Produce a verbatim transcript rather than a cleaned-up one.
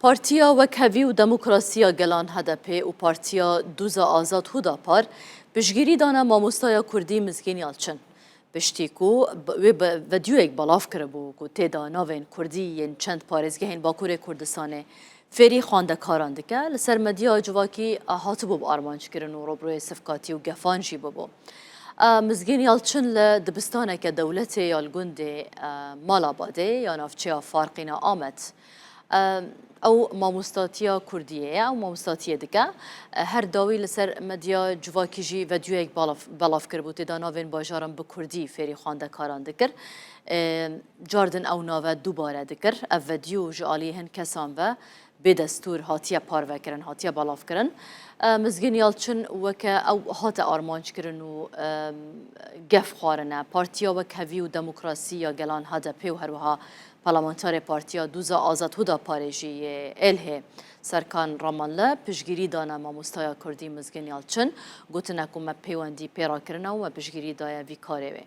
Partiya Wekhevî û Demokrasiya Gelan H D P û Partiya Dûza Azad Hudapar piştgirî dane mamostaya kurdî Mizgîn Yalçin. Piştî ku wê bi videoyek belav kiribû ku tê de navên kurdî yên çend parêzgehên Bakurê Kurdistanê fêrî xwendekaran dike, li ser medya civakî hatibû bi armanckirin û rûbirûyê sifkatî û gefan jî bibû. Mizgîn Yalçin li dibistaneke dewletê ya li gundê Malabadê ya navçeya Farqîna Amed. Ew mamostatiya kurdiyê ye, ew mamostatiyê dike. Her dawî li ser medya civakî jî vedoyek belav kiribû, tê de navên bajaran bi kurdî fêrî xwendekaran dikir. Cardin ew nave dubare dikir. Ev vedo ji aliyê hin kesan ve bê destûr hatiye parvekirin, hatiye belavkirin. Mizgîn Yalçin weke ew hate armanckirin û gef xwarine. Partiya Wekhevî û Demokrasî ya Gelan H D P û herwiha parlamentarê Partiya Dûza Azad Hudaparê jî yê êlhê Serkan Ramanli piştgirî dane mamostaya kurdî Mizgîn Yalçin. Gotine ku me peywendî pê re kirine û me piştgirî daye vî karê wê.